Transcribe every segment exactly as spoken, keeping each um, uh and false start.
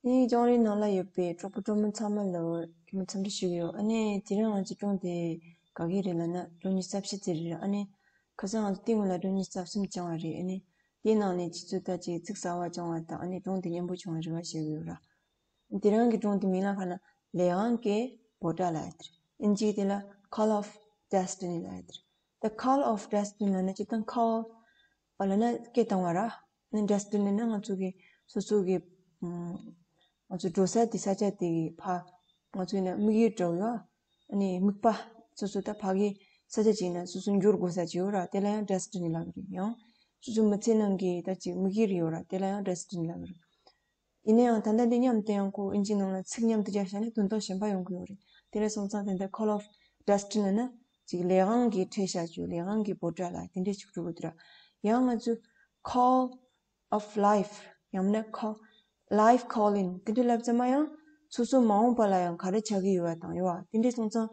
ནི་ལྕང་རའི་ནང་ལ་ཡོད་པའི་གྲོགས་པོ་གྲོགས་མོ་ཚང་མ་ལ་སྐུ་ཁམས་བཟང་འདྲི་ཞུ་གི་ཡོད། ཨ་ནི་དེ་རིང་ང་ཚོའི་སྒྲུང་དེ་ག་གི་རེད་ལབ་ན་སྒྲུང་ཉི་ཤུ་རྩ་བཞི་ཙམ་རེད། ཨ་ནི་ཁ་སང་ང་ཚོ་དེ་སྔོན་ལ་སྒྲུང་ཉི་ཤུ་རྩ་གསུམ་སྦྱངས་པ་རེད། ཨ་ནི་དེའི་ནང་ནས་ཁྱེད་ཚོ་ད་ཅིག་ཚིག་གསར་པ་སྦྱངས་པ་དང་ཨ་ནི་སྒྲུང་དེ་སྙན་པོ་བྱུང་བ་རེད་པ་ཞུ་གི་ཡོད་ར། དེ་རིང་གི་སྒྲུང་དེ་མིང་ལ་ག་ན་ལས་དབང་གི་འབོད་སྒྲ་ལབ་ཡ་དེ་རེད། ཨིན་ཇིའི་དེ་ལ་Call of Destiny ལབ་ཡ་དེ་རེད། The Call of Destiny ལབ་ན་སྤྱིར་བཏང་call ལབ་ན་སྐད་བཏང་བ་ར། ནི་Destiny ནི་ང་ཚོ་གི་སོ་སོ་གི་ཨམ་ང་ཚོ་འགྲོ་ས་དེ་ས་ཆ་དེ་གི་ཕ་ང་ཚོ་ཡིན་ན་དམིགས་ཡུལ་འདྲ་བོ་ཡོད། ཨ་ནི་དམིགས་པ་སོ་སོ་ད་ཕ་གི་ས་ཆ་ཅིག་ཡིན་ན་སོ་སོ་འགྱུར་དགོས་ས་ཅིག་ཡོད་ར། དེ་ལ་ཡང་Destiny ལབ་ཀྱི་རེད། ཡང་སོ་སོ་མི་ཚེ་ནང་གི་ད་ཅིག་དམིགས་ཡུལ་ཡོད་ར། དེ་ལ་ཡང་Destiny ལབ་ཀྱི་རེད། ཡིན་ན་ཡང་ད་ལྟ་འདི་མཉམ་དུ་ཡང་ཁོ་ཨིན་ཇིའི་ནང་ལ་ཚིག་མཉམ་དུ་སྦྱར་བྱས་ནས་དོན་དག་གཞན་པ་ཡོང་གི་ཡོད་རེད། དེ་འདྲ་སོང་ཙང་དེ་འདྲ་Call of Destiny ལབ་ན་ཅིག་ལས་དབང་གི་འཕྲད་བྱ་རྒྱུ། ལས་དབང་གི་འབོད་སྒྲ་ལ་དེ་འདྲ་ཞིག་འགྲོ་གི་འདུག་ར། ཡང་ང་ཚོས་Call of Life ཡང་ན་Call Life Calling དེ་འདྲ་ལབ་ཙམ་མ་ཡང་སོ་སོ་མ་འོངས་པ་ལ་ཡང་ག་རེ་བྱ་གི་ཡོད་པ་དང་ཡོད་པ་དེ་འདྲ་སོང་ཙང་།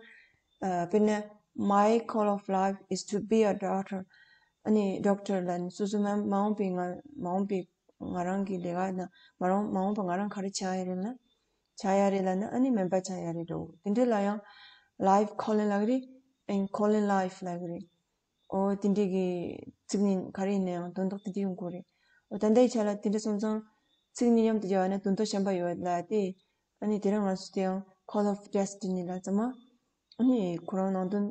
ཨ་དཔེར་ན་My call of life is to be a doctor. ཨ་ནི་doctor ལབ་ནི་སོ་སོ་མ་མ་འོངས་པའི་ང་མ་འོངས་པའི་ང་རང་གི་ལས་ཀ་ན་མ་རང་མ་འོངས་པ་ང་རང་ག་རེ་བྱ་ཡ་རེད་ལབ་ན། བྱ་ཡ་རེད་ལབ་ན་ཨ་ནི་སྨན་པ་བྱ་ཡ་རེད་འགྲོ། དེ་འདྲ་ལ་ཡང་Life Calling ལབ་ཀྱི་རེད། And Calling Life ལབ་ཀྱི་རེད། ཨོ་དེ་འདྲའི་གི་ཚིག་གཉིས་ག་རེ་ཡིན་ན་ཡང་དོན་དག་དེ་འདྲ་ཡོང་གི་རེད། ཨོ་ད་ལྟའི་ཆ་ལ་དེ་འདྲ་སོང་ཙང་ཚིག་གཉིས་མཉམ་དུ་སྦྱར་བ་ན་དོན་དག་གཞན་པ་ཡོད་ལབ་སྟེ། ཨ་ནི་དེ་རིང་ང་ཚོ་དེ་ཡང་Call of Destiny ལབ་ཙམ་མ། ཨ་ནི་ཁོ་རང་ནང་དོན་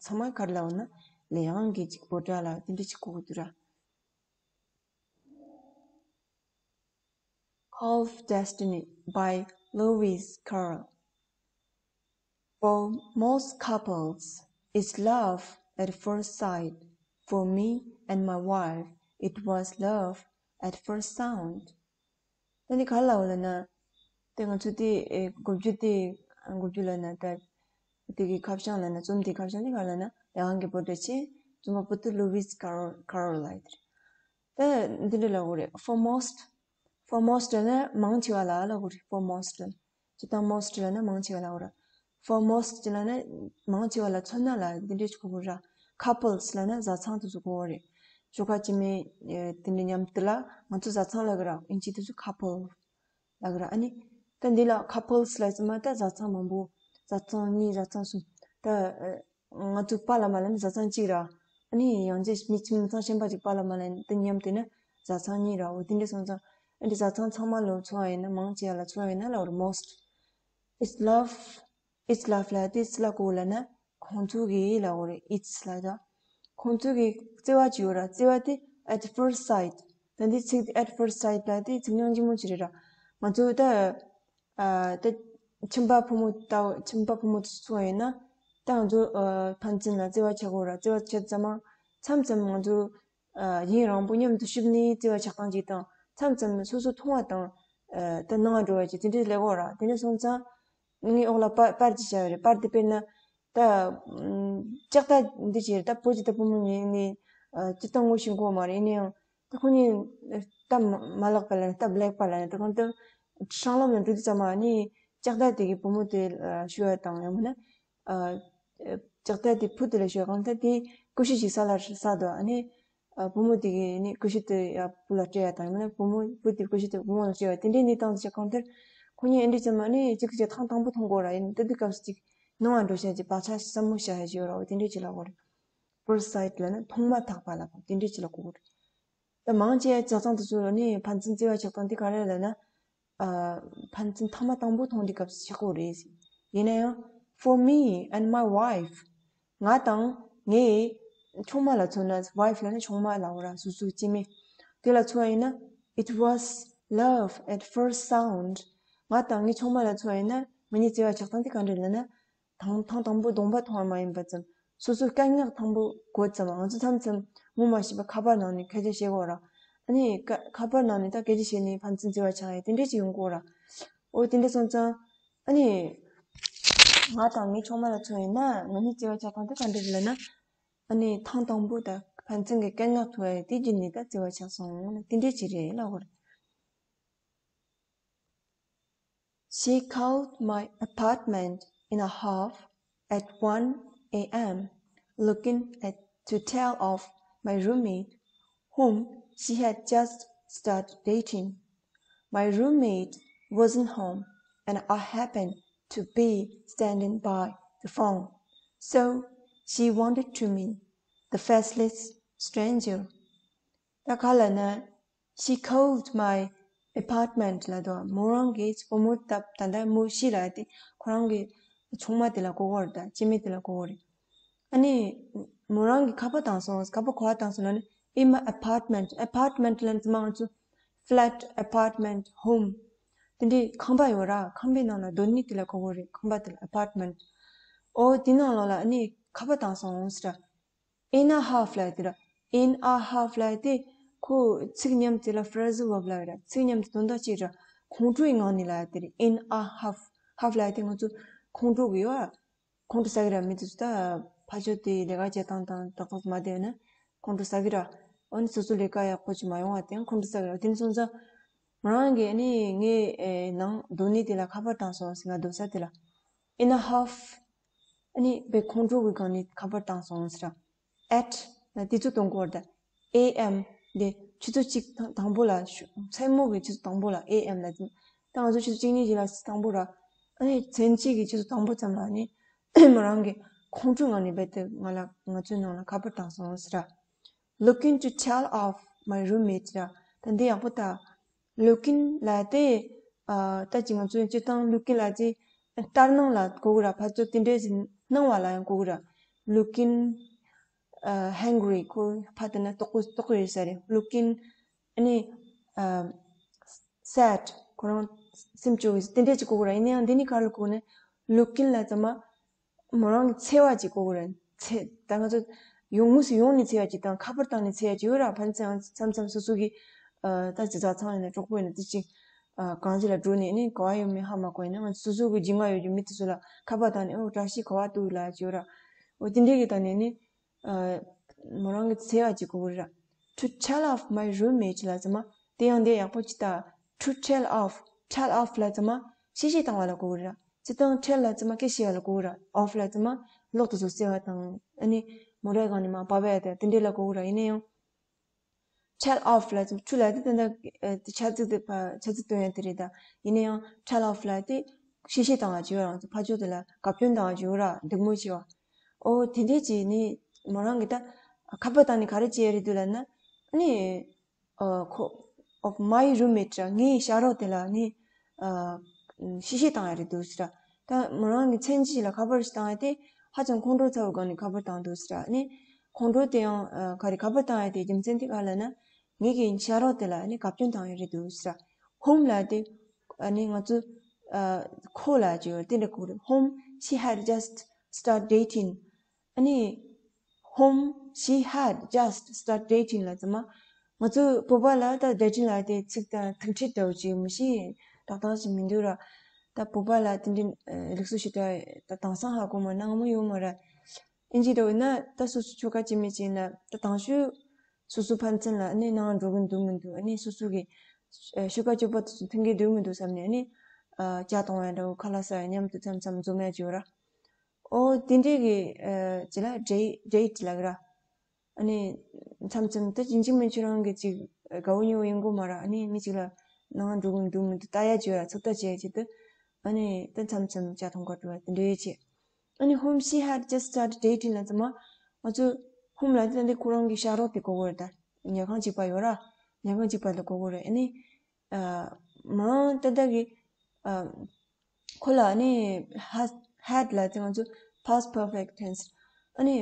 ཚང་མ་ག་རེ་ལབ་ན་ལས་དབང་གི་ཅིག་འབོད་སྒྲ་ལ་དེ་འདྲ་ཅིག་གོ་གི་འདུག་ར། Call of Destiny by Lewis Carroll. For most couples, it's love at first sight. For me and my wife, it was love at first sound. ད་འདི་ག་རེ་ལབ་པ་ལབ་ན། དེ་ང་ཚོ་དེ་ཨེ་མགོ་བརྗོད་དེ་མགོ་བརྗོད་ལབ་ན་ད་དེ་གི་ཁ་བྱང་ལབ་ན་རྩོམ་དེ་ཁ་བྱང་དེ་ག་རེ་ལབ་ན་ལས་དབང་གི་འབོད་སྒྲ་ཆེ། རྩོམ་པ་པོ་དེ་Lewis Carroll Carroll ལབ་ཡོད་རེད། ད་འདི་འདྲ་ལབ་དགོས་རེད། For most, for most ལབ་ན་མང་ཆེ་བ་ལ་ལབ་དགོས་རེད། For most ལབ་ན་སྤྱིར་བཏང་most ལབ་ན་མང་ཆེ་བ་ལབ་དགོས་རེད། For most ལབ་ན་མང་ཆེ་བ་ལ་མཚོན་ན་ལ་འདི་འདྲ་ཞིག་གོ་དགོས་རེད། Couples ལབ་ན་བཟའ་ཚང་དེ་ཚོ་གོ་དགོས་རེད། ཞོགས་ཁ་སྐྱེ་དམན་དེ་འདྲ་མཉམ་དུ་ལ་ང་ཚོ་བཟའ་ཚང་ལབ་ཀྱི་རེད། ཨིན་ཇི་དེ་ཚོ་couple ལབ་ཀྱི་རེད། ཨ་ནི་ད་འདི་ལ་couples ལབ་ཙམ་མ་ད་བཟའ་ཚང་མང་པོ། བཟའ་ཚང་གཉིས་བཟའ་ཚང་གསུམ། ད་ང་ཚོ་པཱ་ལགས་མ་ལབ་ན་བཟའ་ཚང་གཅིག་ར། ཨ་ནི་ཡང་རྗེས་མི་གཅིག་མི་ཚང་གཞན་པ་གཅིག་པཱ་ལགས་མ་ལབ་ན་དེ་མཉམ་དེ་ན་བཟའ་ཚང་གཉིས་ར། འོ་དེ་འདྲ་སོང་ཙང་ཨ་ནི་བཟའ་ཚང་ཚང་མ་ལ་མཚོན་པ་ཡིན་ན་མང་ཆེ་བ་ལ་མཚོན་པ་ཡིན་ན་ལབ་དགོས་རེད། Most, it's love, it's love ལབ་དེ་སུ་ལ་གོ་ལབ་ན་ཁོང་ཚོ་གི་ལབ་དགོས་རེད། It's ལབ་ད། ཁོང་ཚོ་གི་བརྩེ་བ་ཅིག་ཡོད་ར། བརྩེ་བ་དེ་at first sight ད་འདི་ཚིག་at first sight ལབ་དེ་ཚིག་ཉུང་ཉུང་ཅིག་རེད་ར། ང་ཚོ་ད་ཨ་ད་ཁྱིམ་པ་ཕོ་མོ་ད་ཁྱིམ་པ་ཕོ་མོ་ཚོ་ཡིན་ན་ད་ང་ཚོ་ཨ་ཕན་ཚུན་ལ་བརྩེ་བ་བྱེད་དགོས་ར། བརྩེ་བ་བྱེད་ཙམ་མ་མཚམས་མཚམས་ང་ཚོ་ཨ་ཡུན་རིང་པོ་མཉམ་དུ་བཞུགས་ནས་བརྩེ་བ་བྱེད་སྟངས་ཅིག་དང་མཚམས་མཚམས་སོ་སོ་མཐོང་བ་དང་ཨ་ད་སྣང་བ་འགྲོ་བ་ཅིག་དེ་འདྲ་ལས་དགོས་ར། དེ་འདྲ་སོང་ཙང་ངའི་འོག་ལ་པར་པར་ཅིག་བཞག་ཡོད་རེད། པར་དེ་དཔེར་ན་ད་ལྕགས་རྟ་འདི་བྱས་རེད། ད་བོད་ཀྱི་ད་བུ་མོ་ཉིད་ནས་ཨ་སྤྱིར་བཏང་ངོ་ཤེས་གོ་མ་རེད། ཡིན་ན་ཡང་ད་ཁོ་གཉིས་སྟབས་མ་ལེགས་པ་ལ་ནི་སྟབས་ལེགས་པ་ལ་ནི་ད་གང་ལྟར་སྲང་ལམ་ནས་འགྲོ་དུས་ཙམ་པ་ནི་ལྕགས་རྟ་དེ་གི་བུ་མོ་དེ་ལ་ཞུ་བ་དང་ཡང་མིན་ན་ཨ་ལྕགས་རྟ་དེ་བུ་དེ་ལ་ཞུ་བ། གང་ལྟར་དེ་ཀུ་ཤུ་ཞིག་ས་ལ་ཟགས་འདུག་ཨ་ནི་ཨ་བུ་མོ་དེ་གིས་ནི་ཀུ་ཤུ་དེ་ཡ་བུ་ལ་སྤྲད་ཡ་དང་ཡང་མིན་ན་བུ་མོ་བུ་དེ་ཀུ་ཤུ་དེ་བུ་མོ་ལ་སྤྲད་ཡ་དེ་འདྲའི་གནས་སྟངས་ཅིག་གང་ལྟར་ཁོ་གཉིས་ཨེ་འདྲ་ཙམ་མ་ནི་གཅིག་གིས་ཐེངས་དང་པོ་མཐོང་གོ་ར། ཡིན་དེ་དུས་སྐབས་སུ་ཅིག་སྣང་བ་འགྲོ་བྱ་ཅིག་བག་ཆགས་ཟབ་མོ་བྱ་བྱ་ཅིག་ཡོད་ར། འོ་དེ་འདྲས་ཅིག་ལབ་དགོས་རེད། First sight ལབ་ན་མཐོང་མ་ཐག་པ་ལབ་དགོས་དེ་འདྲས་ཅིག་ལ་གོ་དགོས་རེད། ད་མང་ཆེ་བ་བྱ་སྟངས་དེ་ཚོ་ནི་ཕན་ཚུན་བརྩེ་བ་བྱེད་སྟངས་དེ་ག་རེ་ལབ་ན། ཨ་ཕན་ཚུན་ཐེངས་མ་དང་པོ་མཐོང་དུས་སྐབས་སུ་ཆགས་ཀྱི་རེད། ཡིན་ན་ཡང་for me and my wife ང་དང་ངའི་ཆུང་མ་ལ་མཚོན་ན། wife ལབ་ན་ཆུང་མ་ལབ་དགོས་ར། སོ་སོའི་སྐྱེ་དམན་དེ་ལ་མཚོན་པ་ཡིན་ན། It was love at first sound. ང་དང་ངའི་ཆུང་མ་ལ་མཚོན་པ་ཡིན་ན་ང་གཉིས་བརྩེ་བ་བྱེད་སྟངས་དེ་ག་འདྲ་ལབ་ན། ཐེངས་ཐེངས་དང་པོ་གདོང་པ་མཐོང་བ་མ་ཡིན་པ་ཙམ། སོ་སོའི་སྐད་ངག་དང་པོ་གོ་ཙམ། ང་ཚོ་མཚམས་མཚམས་ངོ་མ་ཤེས་པ་ཁ་པར་ནང་ནས་སྐད་ཆ་བཤད་ཀྱི་ཡོད་ར། ཨ་ནི་ཁ་ཁ་པར་ནང་ནས་ད་སྐད་ཆ་བཤད་ནས་ཕན་ཚུན་བརྩེ་བ་ཆགས་ཡ་དེ་འདྲས་ཅིག་ཡོང་གི་ཡོད་ར། འོ་དེ་འདྲས་སོང་ཙང་ཨ་ནི་ང་དང་ངའི་ཆུང་མ་ལ་མཚོན་ཡིན་ན་ང་གཉིས་བརྩེ་བ་བྱེད་སྟངས་དེ་ག་འདྲས་རེད་ལབ་ན། ཨ་ནི་ཐེངས་དང་པོ་ད་ཕན་ཚུན་གྱི་སྐད་ངག་ཐོས་ཡ་དེ་བརྒྱུད་ནས་ད་བརྩེ་བ་ཆགས་སོང་ལབ་དེ་འདྲས་ཅིག་རེད་ལབ་དགོས་རེད། She called my apartment in a huff at one a m, looking at to tell off my roommate, whom she had just started dating. My roommate wasn't home and I happened to be standing by the phone. So she wandered to me, the faceless stranger. ད་ག་ལ་ན། She called my apartment ལབ་དུས་མོ་རང་གི་བུ་མོ་ད་ད་ལྟ་མོ་ཤི་ལབ་དེ་ཁོ་རང་གི་ཆུང་མ་དེ་ལ་གོ་གོ་རེད། ད་སྐྱེ་དམན་དེ་ལ་གོ་གོ་རེད། ཨ་ནི་མོ་རང་གི་ཁ་པར་བཏང་སོང་། ཁ་པར་ག་པར་བཏང་སོང་ལབ་ན། In my apartment. Apartment ལབ་ན་ང་ཚོ་flat, apartment, home དེ་འདྲའི་ཁང་པ་ཡོད་ར། ཁང་པའི་ནང་ལ་སྡོད་ནི་དེ་ལ་གོ་གོ་རེད། ཁང་པ་དེ་ལ་apartment. ཨོ་དེ་ནང་ལོགས་ལ་ཨ་ནི་ཁ་པར་བཏང་སོང་ཟེར་ར། In a half ལབ་དེ་ར། In a half ལབ་དེ་ཁོ་ཚིག་མཉམ་དེ་ལ་phrasal verb ལབ་ར། ཚིག་མཉམ་དེ་དོན་དག་གཅིག་ར། ཁོང་ཁྲོའི་ངང་ནས་ལབ་དེ་རེད། In a half. Half ལབ་དེ་ང་ཚོ་ཁོང་ཁྲོ་གི་ཡོད་ཨ། ཁོང་ཁྲོ་ཟ་གི་ར། མི་དེ་ཚོ་ད་ཕར་ཕྱོགས་དེ་ལས་ཀ་བྱེད་སྟངས་དང་ཏག་ཏག་མ་བསྡད་ན་ཁོང་ཁྲོ་ཟ་གི་ར། ཨ་ནི་སོ་སོ་ལས་ཀ་ཡག་པོ་ཅིག་མ་ཡོང་བ་དེ་ཁོང་ཁྲོ་ཟ་གི་ར། དེ་ནི་སོང་ཙང་ང་རང་གིས་ཨ་ནི་ངའི་ནང་སྡོད་གནས་དེ་ལ་ཁ་པར་བཏང་སོང་ཟེར། ང་སྡོད་ས་དེ་ལ། In a half. ཨ་ནི་དཔེ་ཁོང་ཁྲོ་གི་སྒང་ནས་ཁ་པར་བཏང་སོང་ཟེར་ར། At ལ་དུས་ཚོད་གཏོང་གི་ཡོད་རེད་ད། A M དེ་ཆུ་ཚོད་གཅིག་དང་དང་པོ་ལ་ཤུ་མཚན་མོ་གི་ཆུ་ཚོད་དང་པོ་ལ། A M ལ་ད་ང་ཚོ་ཆུ་ཚོད་གཅིག་གཉིས་ཀྱི་ལ་དང་པོ་ར། ཨ་ནི་མཚན་གཅིག་གི་ཆུ་ཚོད་དང་པོ་ཙམ་ལ་ནི་མོ་རང་གི་ཁོང་ཁྲོའི་ངང་ནས་རྦད་དེ་ང་ལ་ང་ཚོའི་ནང་ལ་ཁ་པར་བཏང་སོང་ཟེར་ར། Looking to tell off my roommate ར། ད་འདི་ཡག་པོ་ལྟ། Looking ལབ་དེ་ཨ་ད་ཅི་ང་ཚོའི་སྤྱིར་བཏང་looking ལབ་དེ་ལྟར་སྣང་ལ་གོ་གི་ར། ཕར་ཚུར་དེ་འདྲའི་ཞིག་སྣང་བ་ལ་ཡང་གོ་གི་ར། Looking ཨ་hungry. ཁོ་ཕར་བལྟས་ན་ལྟོགས་པོ་ལྟོགས་ཀྱི་ཡོད་ས་རེད། Looking ཨ་ནི་ཨ་sad. ཁོ་རང་སེམས་སྐྱོ་གི་དེ་འདྲས་ཅིག་གོ་གི་ར། ཡིན་ན་ཡང་འདི་ནི་ག་རེ་ལ་གོ་གི་ན། Looking ལབ་ཙམ་མ་མོ་རང་གི་འཚེར་བ་ཅིག་གོ་གི་ར། འཚེར་ད་ང་ཚོ་ཡོང་དངོས་སུ་ཡོང་ནས་འཚེར་བ་ཅིག་དང་ཁ་པར་བཏང་ནས་འཚེར་བ་ཅིག་ཡོད་ར། ཕན་ཚུན་མཚམས་མཚམས་སོ་སོ་གི་ཨ་ད་ཅི་བཟའ་ཚང་ཡིན་ན་གྲོགས་པོ་ཡིན་ན་དེ་ཅིག་ཨ་གང་ཅི་ལ་འགྲོ་ནས་ནི་ག་བ་ཡོད་མེད་ཧ་མ་གོ། ཡིན་ན་ང་ཚོ་སོ་སོ་གི་སྦྱིན་བདག་ཡོད་ཀྱི་མི་དེ་ཚོ་ལ་ཁ་པར་བཏང་ནས་ཨོ་བཀྲ་ཤིས་ག་བ་འདུག་ལབ་ཅིག་ཡོད་ར། ཨོ་དེ་འདྲས་གི་བཏང་ནས་ནི། ཨ་མོ་རང་གི་འཚེར་བ་ཅིག་གོ་གི་ར། To tell off my roommate ལབ་ཙམ་མ་དེ་ཡང་དེ་ཡག་པོ་ཅིག་ལྟ། To tell off. Tell off ལབ་ཙམ་མ་གཤེ་གཤེ་བཏང་བ་ལ་གོ་གི་ར། སྤྱིར་བཏང་tell ལབ་ཙམ་མ་སྐད་བཤད་པ་ལ་གོ་གི་ར། Off ལབ་ཙམ་མ་གློག་དེ་ཚོ་བསད་པ་དང་ཨ་ནི་མོ་ཊའི་སྒང་ནས་མར་བབས་པ་དང་དེ་འདྲས་ལ་གོ་གི་ར། ཡིན་ན་ཡང་tell off ལབ་ཙམ། To ལབ་དེ་ད་ལྟ་ཆ་ཚིག་དེ་ཕ་ཆ་ཚིག་སྟོན་ཡ་དེ་རེད་ད། ཡིན་ན་ཡང་tell off ལབ་དེ་གཤེ་གཤེ་བཏང་བ་ཅིག་ཡོད་ར། ཕར་ཕྱོགས་དེ་ལ་བཀའ་བཀྱོན་བཏང་བ་ཅིག་ཡོད་ར། སྡིགས་དམོད་བྱས་པ། ཨོ་དེ་འདྲས་ཅིག་ནི་མོ་རང་གི་ད་ཁ་པར་བཏང་ནས་ག་རེ་བྱས་རེད་འདུག་ལབ་ན། ཨ་ནི་ཨ་ཁོ་of my roommate ར། ངའི་ཞབས་རོགས་དེ་ལ་ནི་ཨ་གཤེ་གཤེ་བཏང་ཡ་རེད་འདུག་ཟེར་ར། ད་མོ་རང་གི་མཚན་གཅིག་ལ་ཁ་པར་ཞིག་བཏང་ཡ་དེ་ཧ་ཅང་ཁོང་ཁྲོ་ཚ་བོའི་སྒང་ནས་ཁ་པར་བཏང་འདུག་ཟེར་ར། ནི་ཁོང་ཁྲོ་དེ་ཡང་ཨ་ག་རེ་ཁ་པར་བཏང་ཡ་དེ་རྒྱུ་མཚན་དེ་ག་ལབ་ན། ངེད་ཀྱི་ཞབས་རོགས་དེ་ལ་ནི་བཀའ་བཀྱོན་བཏང་ཡོད་རེད་འདུག་ཟེར། Whom ལབ་དེ་ཨ་ནི་ང་ཚོ་ཨ་ཁོ་ལབ་ཀྱི་ཡོད་དེ་འདྲ་གོ་རེད། Whom she had just started dating. ཨ་ནི་whom she had just started dating ལབ་ཙམ་མ་ང་ཚོ་བོད་པ་ལ་ད་dating ལབ་དེ་ཚིག་དང་ཐུག་འཕྲད་འདྲ་བོ་ཅིག་མི་ཤེས། ཏག་ཏག་ཅིག་མི་འདུག་ར། ད་བོད་པ་ལ་དེ་འདྲའི་ཨ་ལུགས་སྲོལ་ཞིག་ད་ད་དེང་སང་ཧ་གོ་མ་ན་སྔ་མོ་ཡོད་མ་རེད། ཨིན་ཇི་འདྲ་བོ་ཡིན་ན་ད་སོ་སོ་ཆོལ་ཁ་གཅིག་མི་གཅིག་ཡིན་ན་ད་དང་ཤོས། སོ་སོའི་ཕན་ཚུན་ལ་ཨ་ནི་ནང་འགྲོ་གི་འདུག་མི་འདུག་ཨ་ནི་སོ་སོ་གི་ཨ་ཤོ་ཀ་སྤྱོད་པ་དེ་ཚོ་མཐུན་གི་འདུག་མི་འདུག་བསམ་ནས་ཨ་ནི་ཨ་ཇ་འཐུང་ཡ་འདྲ་བོ་ཁ་ལག་ཟ་ཡ་མཉམ་དུ་མཚམས་མཚམས་འཛོམས་ཡ་ཅིག་ཡོད་ར། ཨོ་དེ་འདྲས་གི་ཨ་ཅི་ལ་date date ལབ་གི་ར། ཨ་ནི་མཚམས་མཚམས་ད་ཡིན་གཅིག་མིན་གཅིག་རང་གི་ཅིག་དགའ་བོ་ཉེ་བོ་ཡིན་དགོས་མ་ར། ཨ་ནི་མི་གཅིག་ལ་ནང་འགྲོ་གི་འདུག་མི་འདུག་ལྟ་ཡ་ཅིག་ཡོད་ར། ཚོད་ལྟ་བྱེད་ཡ་ཅིག་ཏུ་ཨ་ནི་ད་མཚམས་མཚམས་ཇ་འཐུང་ག་འགྲོ་བ་དེ་འདྲས་བྱེད། ཨ་ནི་whom she had just started dating ལབ་ཙམ་མ་ང་ཚོ་whom ལབ་དེ་ད་འདི་ཁོ་རང་གི་ཞབས་རོགས་དེ་གོ་གོ་རེད། ད་ཉལ་ཁང་གཅིག་པ་ཡོད་ར། ཉལ་ཁང་གཅིག་པ་དེ་གོ་གོ་རེད། ཨ་ནི་ཨ་མང་ཏན་ཏན་གི་ཨ་ཁོ་ལ་ཨ་ནི་has had ལབ་དེ་ང་ཚོ་past perfect tense ཨ་ནི་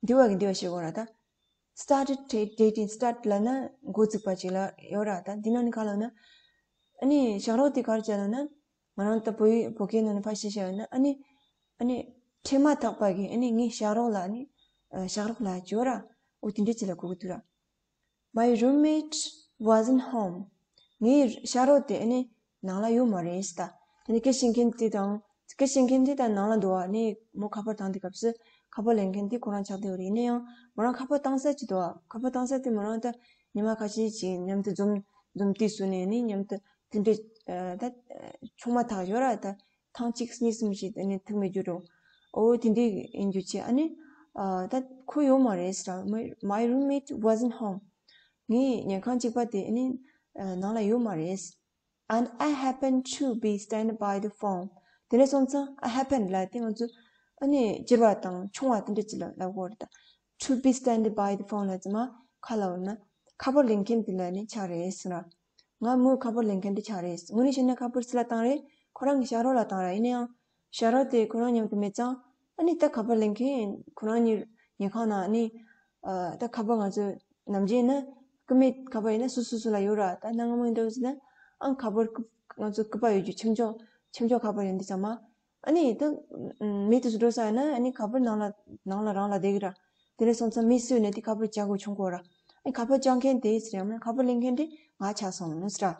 འདི་བ་གི་འདི་བ་ཞིག་གོ་ར། ད་started dating start ལབ་ན་འགོ་བཙུགས་པ་ཅིག་ལ་ཡོད་ར། ད་འདི་ནང་ནི་ག་ལབ་ན་ཨ་ནི་ཞབས་རོགས་དེ་ག་རེ་བྱས་ལབ་ན། ང་རང་ད་བོད་ཡིག་བོད་སྐད་ནང་ནས་ཕར་བཤད་བཤད་ཡོད་ན་ཨ་ནི་ཨ་ནི་འཕྲད་མ་ཐག་པ་གི་ཨ་ནི་ངའི་ཞབས་རོགས་ལ་ཨ་ནི་ཨ་ཞབས་རོགས་ལ་བརྗོད་ར། འོ་དེ་འདྲ་ཅིག་ལ་གོ་གི་འདུག་ར། My roommate wasn't home. ངའི་ཞབས་རོགས་དེ་ཨ་ནི་ནང་ལ་ཡོད་མ་རེད་ཟེར། ད་དེ་ནི་སྐད་བཤད་མཁན་དེ་དང་སྐད་བཤད་མཁན་དེ་ད་ནང་ལ་འདུག་བ། ཨ་ནི་མོ་ཁ་པར་བཏང་དུས་སྐབས་སུ་ཁ་པར་ལེན་མཁན་དེ་ཁོ་རང་ཆགས་བསྡད་ཡོད་རེད། ཡིན་ན་ཡང་མོ་རང་ཁ་པར་བཏང་ས་ཅིག་འདུག་བ། ཁ་པར་བཏང་ས་དེ་མོ་རང་ད་ཉི་མ་ཁ་ཤས་ཅིག་མཉམ་དུ་འཛོམས་འཛོམས་དུས་སུ་ནས་ནི་མཉམ་དུ་དེ་འདྲ་ཨ་ད་ཆུང་མ་ཐག་ཡོད་ར། ད་ཐེངས་གཅིག་གཉིས་གསུམ་ཞིག་དེ་ནས་ཐུག་མེད་རྒྱུ་འགྲོ། ཨོ་དེ་འདྲའི་ཡིན་རྒྱུ་བྱས། ཨ་ནི་ཨ་ད་ཁོ་ཡོད་མ་རེད་ཟེར། My, my roommate wasn't home. ངའི་ཉལ་ཁང་གཅིག་པ་དེ་ཨ་ནི་ཨ་ནང་ལ་ཡོད་མ་རེད། And I happen to be standing by the phone. དེ་འདྲ་སོང་ཙང་I happen ལབ་དེ་ང་ཚོ་ཨ་ནི་སྐྱེས་པ་དང་ཆུང་བ་དེ་འདྲ་ཅིག་ལ་ལབ་དགོས་རེད་ད། To be standing by the phone ལབ་ཙམ་མ་ཁ་ལ་འོ་ན་ཁ་པར་ལེན་མཁན་དེ་ལ་ནི་ཆགས་རེད་ཟེར་ར། ང་མོའི་ཁ་པར་ལེན་མཁན་དེ་ཆགས་རེད། དངོས་གནས་བཤད་ན་ཁ་པར་སུ་ལ་བཏང་རེད། ཁོ་རང་གི་ཞབས་རོགས་ལ་བཏང་ར། ཡིན་ན་ཡང་ཞབས་རོགས་དེ་ཁོ་རང་མཉམ་དུ་མེད་ཙང་ཨ་ནི་ད་ཁ་པར་ལེན་མཁན་ཁོ་རང་གཉིས་ཉལ་ཁང་ནང་ཨ་ནི་ཨ་ད་ཁ་པར་ང་ཚོ་ནམ་རྒྱུན་ཡིན་ན་སྐུད་མེད་ཁ་པར་ཡིན་ན་སུ་སུ་སུ་ལ་ཡོད་ར། ད་གནའ་སྔ་མོ་ཡིན་འདྲ་བོ་ཟེར་ན་ཨང་ཁ་པར་སྐུ་ང་ཚོ་སྐུད་པ་ཡོད་རྒྱུ་ཁྱིམ་ཚང་ཁྱིམ་ཚང་ཁ་པར་ཡོད་འདི་ཚང་མ། ཨ་ནི་ད་མི་དེ་ཚོ་འགྲོ་ས་ཡིན་ན་ཨ་ནི་ཁ་པར་ནང་ལ་ནང་ལ་རང་ལ་བསྡད་གི་ར། དེ་འདྲ་སོང་ཙང་མི་སུ་ཡིན་ན་དེ་ཁ་པར་རྒྱག་དགོས་བྱུང་གོ་ར། ཨ་ནི་ཁ་པར་རྒྱག་མཁན་དེ་ཟེར་ཡང་ན་ཁ་པར་ལེན་མཁན་དེ་ང་ཆགས་སོང་ཟེར་ར།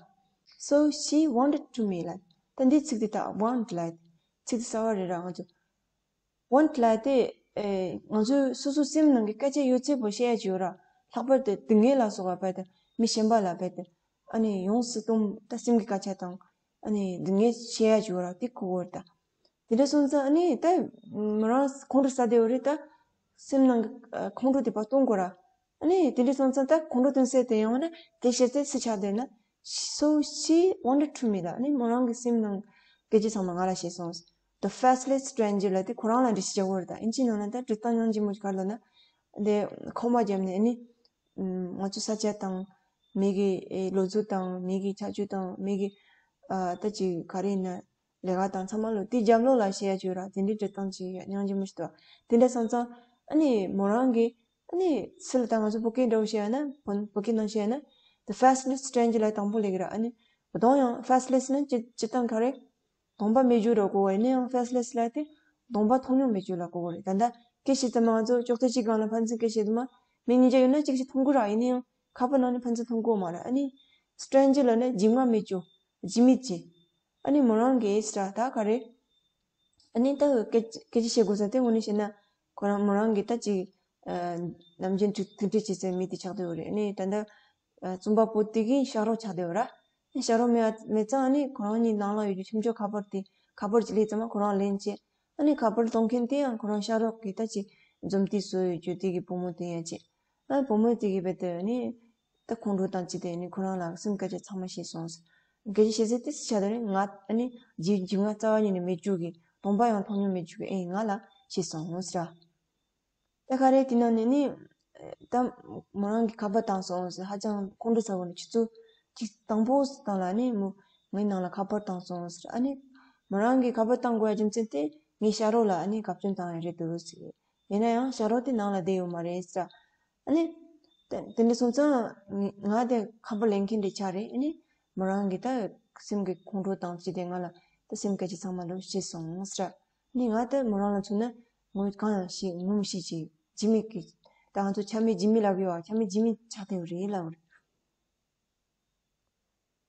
So she wanted to me ལ། ད་འདི་ཚིག་དེ་ད་want ལ། ཚིག་དེ་གསར་བ་རེད་ར་ང་ཚོ། want ལ་དེ་ཨེ་ང་ཚོའི་སོ་སོ་སེམས་ནང་གི་སྐད་ཆ་ཡོད་ཚད་པོ་བཤད་ཡ་ཅིག་ཡོད་ར། ལྷག་པར་དུ་སྡུག་བསྔལ་ལ་སོགས་པ་བས་དེ་མི་གཞན་པ་ལ་བས་དེ་ཨ་ནི་ཡོངས་སུ་གཏོང་ད་སེམས་ཀྱི་སྐད་ཆ་དང་ཨ་ནི་སྡུག་བསྔལ་བཤད་ཡ་ཅིག་ཡོད་ར། དེ་གོ་གོ་ར་ད། དེ་འདྲ་སོང་ཙང་ཨ་ནི་ད་མོ་རང་ཁོང་ཁྲོ་ཟ་བདེ་བོ་རེད་ད། སེམས་ནང་གི་ཨ་ཁོང་ཁྲོ་དེ་ཕར་གཏོང་དགོས་ར། ཨ་ནི་དེ་འདྲ་སོང་ཙང་ད་ཁོང་ཁྲོ་གཏོང་སའི་དེ་ཡང་ན་དེ་བཤད་ཚེ་སུ་ཆགས་བསྡད་ན། So she wanted to me ལ། ཨ་ནི་མོ་རང་གི་སེམས་ནང་སྐད་ཆ་ཚང་མ་ང་ལ་བཤད་སོང་། The faceless stranger ལ་དེ་ཁོ་རང་ལ་འདྲི་ཞིག་བྱ་དགོས་རེད་ད། ཨིན་ཇི་ནང་ལ་ད་འབྲི་སྟངས་ཉུང་ཅི་མོ་ག་ལ་ན། དེ་ཁོ་མ་བརྒྱབ་ནས་ཨ་ནི་ང་ཚོ་ས་ཆ་དང་མི་གི་ལོ་ཚོད་དང་མི་གི་ཆ་རྒྱུས་དང་མི་གི་ཨ་ད་ཅི་ག་རེ་ཡིན་ན། ལས་ཀ་དང་ཚང་མ་ལོ་དེ་རྒྱབ་ལོགས་ལ་བཤད་ཡ་ཅིག་ཡོད་ར། དེ་འདྲའི་འབྲི་སྟངས་ཅིག་ཡོད་ཉང་ཅི་མོ་ཞིག་འདུག་དེ་འདྲ་སོང་ཙང་ཨ་ནི་མོ་རང་གིས་ཨ་ནི་སུ་ལ་ད་ང་ཚོ་བོད་སྐད་འདྲ་བོ་བཤད་ཡ་ན་བོད་བོད་སྐད་ནང་བཤད་ཡ་ན། The faceless stranger ལ་དང་པོ་ལབ་ཀྱི་ར། ཨ་ནི་བོད་དོན་ཡང་faceless ན་སྤྱི་སྤྱི་སྟངས་ག་རེ། གདོང་པ་མེད་རྒྱུ་ར་གོ་བ་ཡིན་ན་ཡང་faceless ལ་དེ་གདོང་པ་མཐོང་མྱོང་མེད་རྒྱུ་ལ་གོ་བ་རེད། ད་ལྟ་སྐད་བཤད་ཙམ་མ་ང་ཚོ་ཅོག་ཙེ་གཅིག་སྒང་ལ་ཕན་ཚུན་སྐད་བཤད་དུས་མ་མི་གཉིས་ཆ་ཡོད་ན་གཅིག་གཅིག་མཐོང་གི་ར། ཡིན་ན་ཡང་ཁ་པར་ནང་ནས་ཕན་ཚུན་མཐོང་གི་ཡོད་མ་རེད། ཨ་ནི་stranger ལ་ནི་འཇིགས་མ་མེད་རྒྱུ། ཇི་མི་ཇི། ཨ་ནི་མོ་རང་གིས་ཨེ་ཙི་ར་ད་ག་རེ། ཨ་ནི་ད་སྐད་སྐད་ཆ་བཤད་དགོས་ས་དེ་དངོས་གནས་བཤད་ན་ཁོ་རང་མོ་རང་གིས་ད་ཅིག་ཨ་ནམ་རྒྱུན་ཐུག་ཐུག་འཕྲད་བྱེད་སའི་མི་དེ་ཆགས་བསྡད་ཡོད་རེད། ཨ་ནི་ད་ལྟ་ཨ་རྩོམ་པ་པོ་དེ་གི་ཞབས་རོགས་ཆགས་བསྡད་ཡོད་ར། ཨ་ནི་ཞབས་རོགས་མེད་མེད་ཙང་ཨ་ནི་ཁོ་རང་གཉིས་ནང་ལ་ཡོད་རྒྱུ་ཁྱིམ་སྤྱོད་ཁ་པར་དེ་ཁ་པར་ཅིག་སླེབས་ཙང་མ་ཁོ་རང་ལེན་བྱས། ཨ་ནི་ཁ་པར་གཏོང་མཁན་དེ་ཡང་ཁོ་རང་ཞབས་རོགས་ཀྱི་ད་ཅིག་འཛོམས་དུས་སུ་ཡོད་རྒྱུ་དེ་གི་བུ་མོ་དེ་ཡང་བྱས། ཨ་བུ་མོ་དེ་གི་རྦད་དེ་ཨ་ནི། ད་ཁོང་ཁྲོ་དང་བཅས་ཏེ་ནི་ཁོ་རང་ལ་སེམས་སྐད་ཆ་ཚང་མ་བཤད་སོང་། སྐད་ཆ་བཤད་ཚེ་ཏི་སི་ཆ་དེ་ནི་ང་ཨ་ནི་ཇི་ཇི་ང་རྩ་བ་ཉིད་ནས་མེད་རྒྱུ་གི་གདོང་པ་ཡང་མཐོང་མྱོང་མེད་རྒྱུ་གི་ཨེ་ང་ལ་བཤད་སོང་ཟེར། ད་ག་རེ་དེ་ནང་ནས་ནི་ད་མོ་རང་གི་ཁ་པར་བཏང་སོང་ཟེར། ཧ་ཅང་ཁོང་ཁྲོ་ཟ་བོ་ནི་ཆུ་ཚོད་གཅིག་དང་པོ་བཏང་ལ་ནི་མོ་ངའི་ནང་ལ་ཁ་པར་བཏང་སོང་ཟེར། ཨ་ནི་མོ་རང་གི་ཁ་པར་བཏང་དགོས་ཡ་རྒྱུ་མཚན་དེ་ངའི་ཞབས་རོགས་ལ་ཨ་ནི་བཀའ་བཀྱོན་བཏང་ཡ་རེད་འདུག་ཟེར། ཡིན་ན་ཡང་ཞབས་རོགས་དེ་ནང་ལ་བསྡད་ཡོད་མ་རེད་ཟེར། ཨ་ནི། དེ་དེ་འདྲ་སོང་ཙང་ང་དེ་ཁ་པར་ལེན་མཁན་དེ་ཆགས་རེད། ཨ་ནི་མོ་རང་གི་ད་སེམས་ཀྱི་ཁོང་ཁྲོ་དང་བཅས་ཏེ་ང་ལ་ད་སེམས་སྐད་ཆ་ཚང་མ་ལོ་བཤད་སོང་ཟེར། ཨ་ནི་ང་ད་མོ་རང་ལ་མཚོན་ན་ངོ་གང་ཡང་ཤེས་ངོ་མི་ཤེས་ཅིག་ཇི་མི་གི་ད་ང་ཚོ་ཆ་མེད་ཇི་མི་ལབ་ཡོད་ཨ། ཆ་མེད་ཇི་མི་ཆགས་བསྡད་ཡོད་རེད་ལབ་རེད།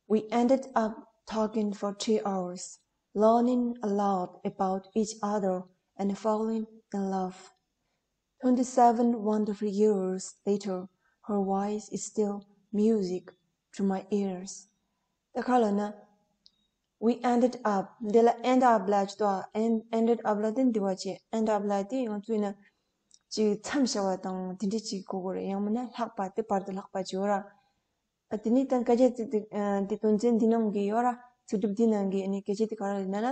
We ended up talking for two hours, learning a lot about each other and falling in love. Twenty-seven wonderful years later, her voice is still music to my ears. ད་ག་ལ་ན། We ended up འདི་ལ་end up ལ་ཅི་ཏོ་end ended up ལ་དེ་འདི་བ་ཅི་end up ལ་དེ་ཡང་ཚུལ་ན་ཅིག་མཚམས་བཞག་པ་དང་དེ་འདྲ་ཅིག་གོ་གོ་རེད། ཡང་མིན་ན་ལྷག་པ་དེ་བར་དུ་ལྷག་པ་ཅིག་ཡོད་ར། ཨ་དེ་ནི་ད་སྐད་ཆ་དེ་དེ་ཨ་དེ་དོན་ཚན་འདི་ནང་གི་ཡོད་ར། ཚིག་གྲུབ་འདི་ནང་གི་ཨ་ནི་སྐད་ཆ་དེ་ག་རེ་ལབ་ན་ན།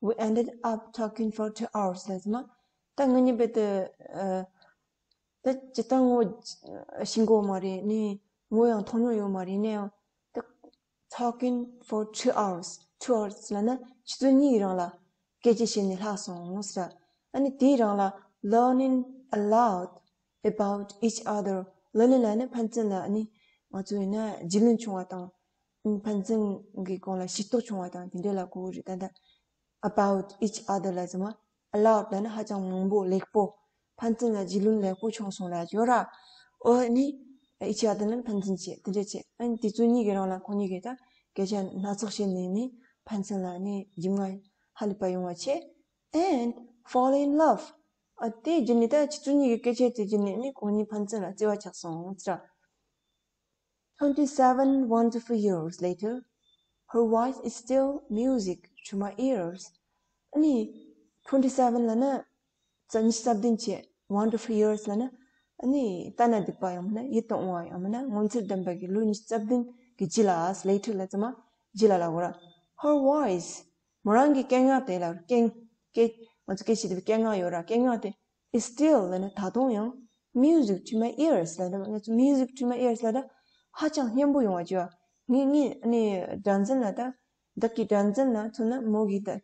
We ended up talking for two hours ལབ་ཙམ་མ། ད་ང་གཉིས་རྦད་དེ་ཨ་ད་ཇི་ལྟར་ངོ་ཤེས་གོ་མ་རེད་ནི་ངོ་ཡང་མཐོང་མྱོང་ཡོད་མ་རེད་ནའང་ད་talking for two hours two hours ལབ་ན་ཆུ་ཚོད་གཉིས་རིང་ལ་སྐད་ཆ་བཤད་ནས་ལྷག་སོང་ཟེར། ཨ་ནི་དེའི་རིང་ལ་learning a lot about each other learning ལབ་ན་ཕན་ཚུན་ལ་ཨ་ནི་ང་ཚོ་ཡིན་ན་རྒྱུས་ལོན་བྱུང་བ་དང་ཕན་ཚུན་གྱི་སྒང་ལ་ཤེས་རྟོགས་བྱུང་བ་དང་དེ་འདྲ་ལ་གོ་གི་རེད། ད་ལྟ་about each other ལ་ཟེར་མ། a lot ལབ་ན་ཧ་ཅང་མང་པོ་ལེགས་པོ། ཕན་ཚུན་ལ་རྒྱུས་ལོན་ལེགས་པོ་བྱུང་སོང་ལབ་ཡོད་ར། ཨོ་ནི་each other ལབ་ན་ཕན་ཚུན་བྱས་དེ་འདྲ་བྱས། ཨ་ནི་དེ་ཚོ་གཉིས་ཀྱི་རིང་ལ་ཁོང་གཉིས་ཀྱིས་ད་སྐད་ཆ་སྣ་ཚོགས་བཤད་ནས་ནི་ཕན་ཚུན་ལ་ནི་རྒྱུས་མངའ་ཧ་ལས་པ་ཡོང་བ་བྱས། And fall in love. ཨ་དེ་བརྒྱུད་ནས་ད་ཆུ་ཚོད་གཉིས་ཀྱི་སྐད་ཆ་དེ་བརྒྱུད་ནས་ནི་ཁོང་གཉིས་ཕན་ཚུན་ལ་བརྩེ་བ་ཆགས་སོང་ཟེར། Twenty-seven wonderful years later, her voice is still music to my ears. ཨ་ནི་twenty seven ལབ་ན་ཉི་ཤུ་རྩ་བདུན་བྱས། Wonderful years ལབ་ན་ཨ་ནི་ལྟ་ན་སྡུག་པ་ཡང་མིན་ན་ཡིད་དུ་འོང་བ་ཡང་མིན་ན་ངོ་མཚར་ལྡན་པ་གི་ལོ་ཉི་ཤུ་རྩ་བདུན་གྱི་རྗེས་ལ་later ལབ་ཙམ་མ། ཇི་ལ་ལ་གོ་ར། Her voice, མོ་རང་གི་སྐད་ངག་དེ་ལ་སྐད་སྐད་ང་ཚོ་སྐད་ཆ་དེ་སྐད་ངག་ཡོད་ར། སྐད་ངག་དེ is still ལ་ནི་ད་དུང་ཡང་music to my ears ལ་ནི་ང་ཚོ་music to my ears ལ་ད་ཧ་ཅང་སྙན་པོ་ཡོང་བ་ཅིག་ཡོད། ངའི་ངའི་ནི་སྒྲ་འཛིན་ལ་ད་བདག་གི་སྒྲ་འཛིན་ལ་མཚོན་ན་མོ་གི་ད་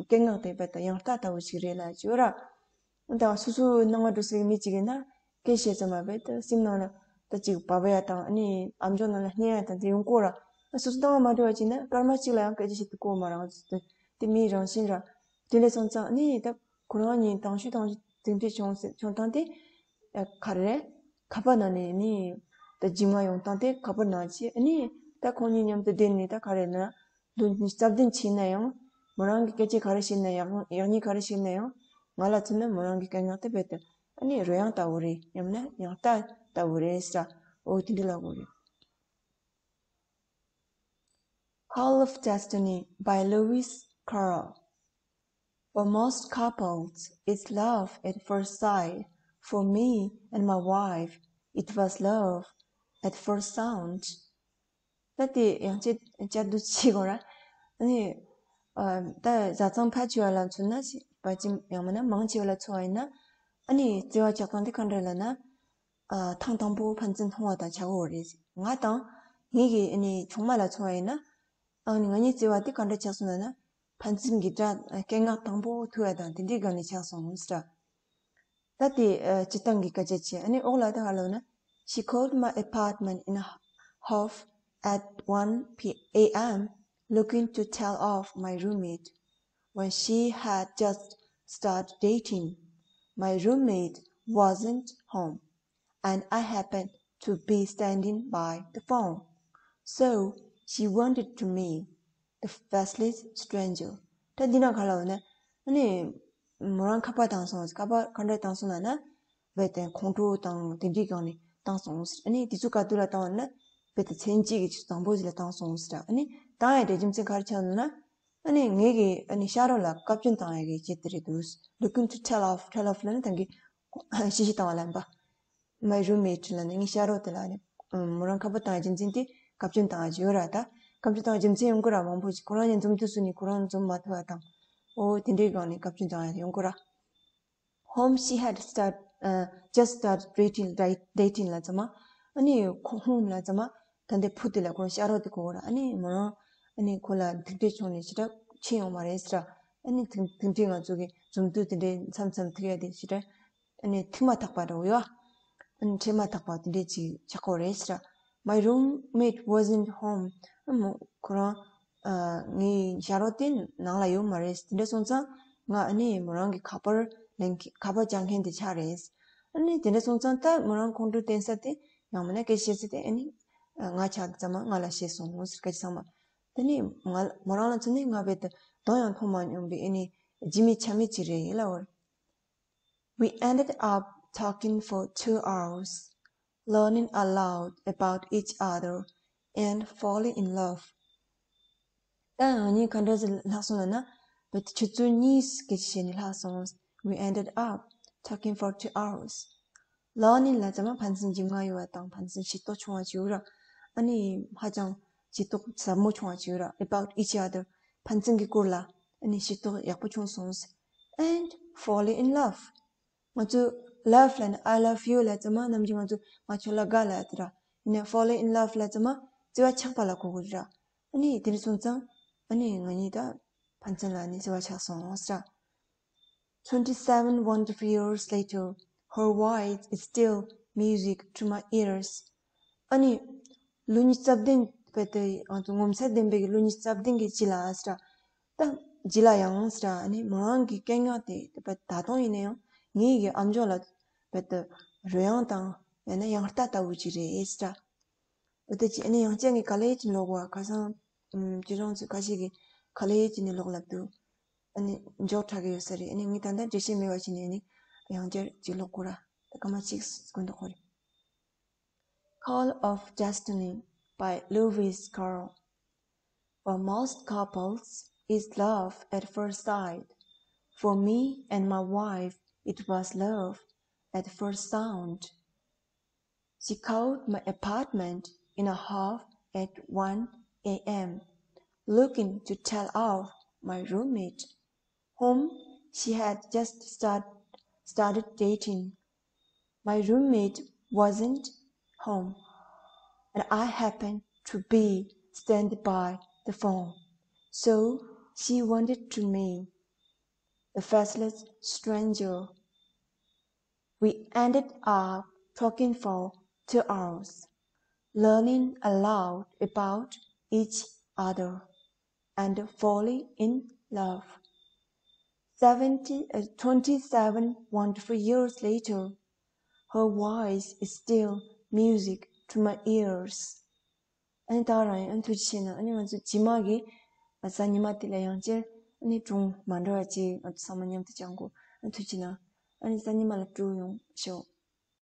སྐད་ངག་དེ་བས་ད་ཡང་ལྟ་ལྟ་བུ་ཞིག་རེད་ལ་ཅིག་ཡོད་ར། ད་སོ་སོའི་སྣང་བ་འགྲོ་སའི་མི་གཅིག་ཡིན་ན་སྐད་བཤད་ཙམ་མ་རེད་དེ་སེམས་ནང་ལ་ད་ཅིག་བབས་ཡ་དང་ཨ་ནི་ཨམ་ཅོག་ནང་ལ་སྙན་ཡ་དང་དེ་ཡོང་གོ་ར། སོ་སོ་སྣང་བ་མ་འགྲོ་བ་ཅིག་ན་སྐར་མ་གཅིག་ལ་ཡང་སྐད་ཆ་བཤད་དུ་གོ་མ་རང་དེ་མིའི་རང་བཞིན་ར། དེ་ལས་སོང་ཙང་ཨ་ནི་ད་ཁོ་རང་གཉིས་དང་ཤོས་དང་ཤོས་དེ་འདྲས་བྱུང་ཟེར་བྱུང་སྟངས་དེ་ག་རེ་རེད། ཁ་པར་ནང་ནས་ནི་ད་རྗེས་མ་ཡོང་སྟངས་དེ་ཁ་པར་ནང་བྱས་ཨ་ནི་ད་ཁོང་གཉིས་མཉམ་དུ་བསྡད་ནས་ད་ག་རེ་ན། ལོ་ཉི་ཤུ་རྩ་བདུན་ཕྱིན་ན་ཡང་མོ་རང་གི་སྐད་ཆ་ག་རེ་བཤད་ན་ཡག་ཡག་ཉེས་ག་རེ་བཤད་ན་ཡང་ང་ལ་མཚོན་ན་མོ་རང་གི་སྐད་ངག་དེ་རྦད་དེ་ཨ་ནི་རོལ་དབྱངས་ལྟ་བུ་རེད། ཡང་ན་དབྱངས་རྟ་ལྟ་བུ་རེད་ཟེར། འོ་དེ་འདྲ་ལབ་དགོས་རེད། Call of Destiny by Lewis Carroll. For most couples, it's love at first sight. For me and my wife, it was love at first sound. ད་དེ་ཡང་ཅི་བསྐྱར་ཟློས་བྱེད་དགོས་ར། ཨ་ནི་ཨ་ད་བཟའ་ཚང་ཕལ་ཆེ་བ་ལ་མཚོན་ན་ཞིག་པ་ཅི་ཡང་མིན་ན་མང་ཆེ་བ་ལ་མཚོན་པ་ཡིན་ན་ཨ་ནི་བརྩེ་བ་ཆགས་སྟངས་དེ་ག་འདྲ་ལབ་ན། ཨ་ཐེངས་དང་པོ་ཕན་ཚུན་མཐོང་བ་དང་ཆགས་པ་རེད། ང་དང་ངེད་ཀྱི་ཨ་ནི་ཆུང་མ་ལ་མཚོན་པ་ཡིན་ན་ཨ་ནི་ང་གཉིས་བརྩེ་བ་དེ་ག་འདྲ་ཆགས་སོང་ལབ་ན་ཕན་ཚུན་གྱི་སྒྲ་སྐད་ངག་དང་པོ་ཐོས་པ་དང་དེ་འདྲའི་སྒང་ནས་ཆགས་སོང་ཟེར། ད་དེ་ཨ་སྤྱིར་བཏང་གི་སྐད་ཆ་བྱས། ཨ་ནི་འོག་ལ་ད་ག་ལབ་ན། She called my apartment in a huff at one a.m. looking to tell off my roommate. When she had just started dating, my roommate wasn't home, and I happened to be standing by the phone. So she wanted to me, the faceless stranger. ད་འདི་ན་ག་ལབ་ན། ཨ་ནི་མོ་རང་ཁ་པར་བཏང་སོང་། ཁ་པར་ག་འདྲ་བཏང་སོང་ལབ་ན། རྦད་དེ་ཁོང་ཁྲོ་དང་དེ་འདྲའི་སྒང་ནས་བཏང་སོང་ཟེར། ཨ་ནི་དེ་ཚོ་ག་དུས་ལ་བཏང་བ་ན་རྦད་དེ་མཚན་གཅིག་གི་ཆུ་ཚོད་དང་པོ་ཞིག་ལ་བཏང་སོང་ཟེར། ཨ་ནི་བཏང་ཡ་དེ་རྒྱུ་མཚན་ག་རེ་ཆགས་འདུག་ན། ཨ་ནི་ངེད་ཀྱི་ཨ་ནི་ཤ་རོགས་ལ་བཀའ་བཀྱོན་བཏང་ཡ་གི་ཆེད་དུ་རེད་འདུག Looking to tell off, tell off ལབ་ན་ད་གིན་ཤི་ཤི་བཏང་བ་ལབ་པ། My roommate ལ་ནི་ངའི་ཤ་རོགས་དེ་ལ་ནི་མོ་རང་ཁ་པར་བཏང་རྒྱུ་མཚན་དེ་བཀའ་བཀྱོན་བཏང་རྒྱུ་ཡོད་ར། ད་བཀའ་བཀྱོན་བཏང་རྒྱུ་མཚན་ཡོང་གི་ར། མང་པོ་ཞིག་ཁོ་རང་གཉིས་འཛོམས་དུས་སུ་ནི་ཁོ་རང་འཛོམས་མ་ཐུབ་པ་དང་། འོ་དེ་འདྲའི་སྒང་ནས་བཀའ་བཀྱོན་བཏང་ཡ་ཡོང་གི་ར། Whom she had start, uh, just started dating, dating ལ་ཙམ་མ། ཨ་ནི་ཁོ་whom ལ་ཙམ་མ། ད་ལྟའི་བུ་དེ་ལ་ཁོ་རང་ཤ་རོགས་དེ་གོ་གི་ར། ཨ་ནི་མོ་རང་ཨ་ནི་ཁོ་ལ་ཐུག་འཕྲད་བྱུང་ནས་ཞེ་དྲག་ཕྱིན་ཡོང་མ་རེད་ཟེར། ཨ་ནི་ཐུག་ཐུག་འཕྲད་ང་ཚོ་གི་འཛོམས་དུས་དེ་འདྲའི་མཚམས་མཚམས་ཐུག་ཡ་དེ་ཞེ་དྲག་ཨ་ནི་ཐུག་མ་ཐག་པ་འདྲ་བོ་ཡོད། ཨ་ནི་འཕྲད་མ་ཐག་པ་དེ་འདྲས་ཅིག་ཆགས་ཀྱི་ཡོད་རེད་ཟེར། My roommate wasn't home. ཨ་མོ་ཁོ་རང་ཨ་ངའི་ཞ་རོགས་དེ་ནང་ལ་ཡོད་མ་རེད། དེ་འདྲ་སོང་ཙང་ང་ཨ་ནི་མོ་རང་གི་ཁ་པར་ལེན་མཁན་ཁ་པར་རྒྱག་མཁན་དེ་ཆགས་རེད། ཨ་ནི་དེ་འདྲ་སོང་ཙང་ད་མོ་རང་ཁོང་ཁྲོ་བསྟན་ས་དེ་ཡང་མིན་ན་སྐད་ཆ་བཤད་ས་དེ་ཨ་ནི་ང་ཆགས་ཙམ་མ་ང་ལ་བཤད་སོང་ཟེར། སྐད་ཆ་ཚང་མ་དེ་ནི་ང་མོ་རང་ལ་མཚོན་ནས་ང་རྦད་དེ་གདོང་ཡང་མཐོང་མ་མྱོང་བའི་ཨ་ནི་རྗེས་མའི་ཆ་མེད་ཅིག་རེད་ཡིན་ལ་འོ། We ended up talking for two hours, learning a lot about each other and falling in love. ད་ང་གཉིས་ག་འདྲ་ཞིག་ལྷག་སོང་ལབ་ན། བོད་ཆུ་ཚོད་གཉིས་སྐད་ཆ་བཤད་ནས་ལྷག་སོང་། We ended up talking for two hours. Learning ལབ་ཙམ་མ་ཕན་ཚུན་རྒྱུས་མངའ་ཡོད་པ་དང་ཕན་ཚུན་ཤེས་རྟོགས་ཆུང་བ་ཅིག་ཡོད་ར། ཨ་ནི་ཧ་ཅང་ཤེས་རྟོགས་ཟབ་མོ་ཆུང་བ་ཅིག་ཡོད་ར། About each other. ཕན་ཚུན་གྱི་སྐོར་ལ་ཨ་ནི་ཤེས་རྟོགས་ཡག་པོ་བྱུང་སོང་། And falling in love. ང་ཚོ་love ལབ་ན་I love you ལབ་ཙམ་མ་ནམ་རྒྱུན་ང་ཚོ་ང་ཁྱོད་ལ་དགའ་ལབ་ཡ་དེ་ར། ཡིན་ནའི་falling in love ལབ་ཙམ་མ་བརྩེ་བ་ཆགས་པ་ལ་གོ་དགོས་ར། ཨ་ནི་དེ་འདྲ་སོང་ཙང་ཨ་ནི་ང་གཉིས་ད་ཕན་ཚུན་ལ་ནི་བརྩེ་བ་ཆགས་སོང་ཟེར། Twenty-seven wonderful years later, her voice is still music to my ears. ཨ་ནི་ལོ་ཉི་ཤུ་རྩ་བདུན་བར་དུ་ང་ཚོ་ངོ་མཚར་ལྡན་པའི་ལོ་ཉི་ཤུ་རྩ་བདུན་གྱི་རྗེས་ལ་ཟེར། ད་རྗེས་ལ་ཡང་ཟེར། ཨ་ནི་མོ་རང་གི་སྐད་ངག་དེ་ད་དུང་ཡིན་ན་ཡང་ངའི་གི་ཨམ་ཅོག་ལ་བར་དུ་རོལ་དབྱངས་དང་ཡང་ན་དབྱངས་རྟ་ལྟ་བུ་ཅིག་རེད་ཟེར། འོ་དེ་ཅི་ཨ་ནི་ཡང་བསྐྱར་ངས་ག་ལེ་ཅིག་ཀློག་གོ། ཁ་སང་ཨམ་ཅི་རང་ཚོ་ཁ་ཤས་ཀྱིས་ག་ལེ་ཅིག་ནས་ཀློག་ལབ་འདུག་ཨ་ནི་མགྱོགས་དྲགས་ཀྱི་ཡོད་ས་རེད། ཨ་ནི་ངས་ད་ལྟ་འགྲེལ་བཤད་མེད་པ་བྱས་ནས་ཨ་ནི་ཡང་བསྐྱར་ཅིག་ཀློག་གོ་ར། ད་སྐར་མ་གཅིག་དགོས་འདུག་གོ་རེད། Call of Destiny by Lewis Carroll. For most couples, it's love at first sight. For me and my wife, it was love at first sound. She called my apartment in a huff at one a.m., looking to tell off my roommate, whom she had just start, started dating. My roommate wasn't home, and I happened to be standing by the phone, so she wanted to me, the faceless stranger. We ended up talking for two hours, learning a lot about each other and falling in love. Seventy, uh, twenty-seven wonderful years later, her voice is still music to my ears. ཨ་ནི་ད་རང་ཡང་ཨ་ནི་ཐུགས་རྗེ་ཆེ་གནང་། ཨ་ནི་ང་ཚོ་རྗེས་མ་གི་གཟའ་ཉི་མ་དེ་ལ་ཡང་བསྐྱར་ཨ་ནི་སྒྲུང་མ་འདྲ་བ་ཅིག་ང་ཚོ་ཚང་མ་མཉམ་དུ་སྦྱང་དགོས། ཨ་ནི་ཐུགས་རྗེ་གནང་། ཨ་ནི་གཟའ་ཉི་མ་ལ་སྤྲོ་ཡོང་ཤོག།